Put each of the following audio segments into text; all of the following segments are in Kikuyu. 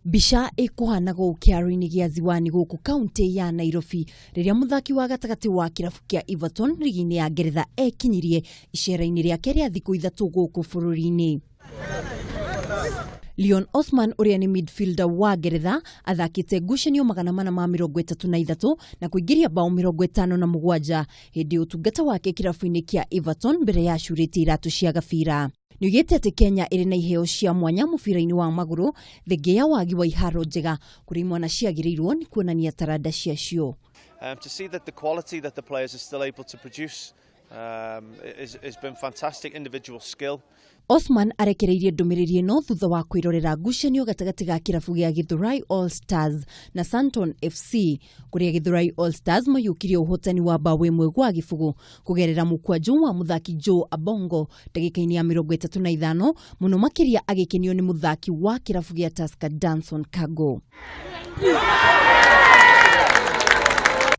Mbica ĩkũhana gũkũ kĩharo-inĩ gĩa Ziwani gũkũ kaunti ya Nairobi rĩrĩa mũthaki wa gatagatĩ wa kĩrabu kĩa Everton rigi-inĩ ya Ngeretha ekinyirie icera-inĩ rĩake rĩa thikũ 3 gũkũ bũrũri-inĩ. Leon Osman ũrĩa nĩ midfielder wa Ngeretha athakĩte ngucanio 433 na kũingĩria bao 57 hĩndĩ ũtungata wake kĩrabu-inĩ kĩa Everton mbere ya acurĩtie iratũ cia gabira. Nĩoigĩte atĩ Kenya ĩrĩ na iheo cia mwanya mũbira-inĩ wa magũrũ thengia ya wagi wa iharo njega kũrĩa imwana ciagĩrĩirwo nĩ kuonania taranda ciacio. To see that the quality that the players are still able to produce has been fantastic individual skill. Osman arekereirie ndũmĩrĩri ĩno thutha wa kwĩrorera ngucanio gatagatĩ ga kĩrabu gĩa Githurai All Stars na Santon FC kũrĩa Githurai All Stars mayũkirie ũhotani wa bao 1-0 kũgerera mũkwanjũ wa mũthaki Joe Abongo ndagĩka-inĩ ya 35 mũno makĩria agĩkenio nĩ mũthaki wa kĩrabu gĩa Tusker Danson Kago.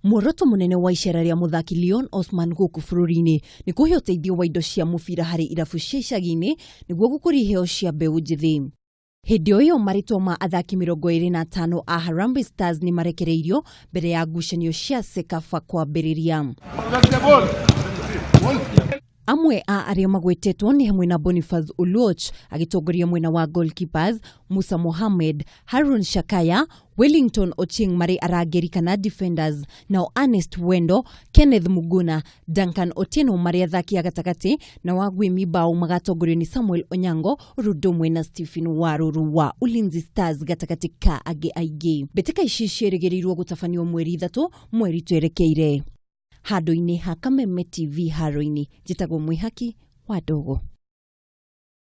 Muoroto mũnene wa icera rĩa mũthaki Leon Osman gũkũ bũrũri-inĩ nĩ kũhe ũteithio wa indo cia mũbira harĩ irabu cia icagi-inĩ nĩguo gũkũria iheo cia mbeũ njĩthĩ. Hĩndĩ o ĩyo marĩtwa ma athaki 25 a Harambee Stars nĩ marekereirio mbere ya ngucanio cia CECAFA kwambĩrĩria. Amwe a arĩa magwetetwo nĩ hamwe na Boniface Oluoch agĩtongoria mwena wa goalkeepers, Musa Mohamed, Harun Shakaya, Wellington Ochieng marĩ arangĩri kana defenders, nao Ernest Wendo, Kenneth Muguna, Duncan Otieno marĩ athaki a gatagatĩ na Wagwimi bao magatongorio nĩ Samuel Onyango ũndũ ũmwe na Stephen Waruru wa Ulinzi Stars gatagatĩ ka angĩ aingĩ. Mbĩtĩka ici ciĩrĩgĩrĩirwo gũtabanio mweri 3 mweri twerekeire. Handũ-inĩ ha Kameme TV haro-inĩ, njĩtagwo Mwĩhaki wa Ndogo.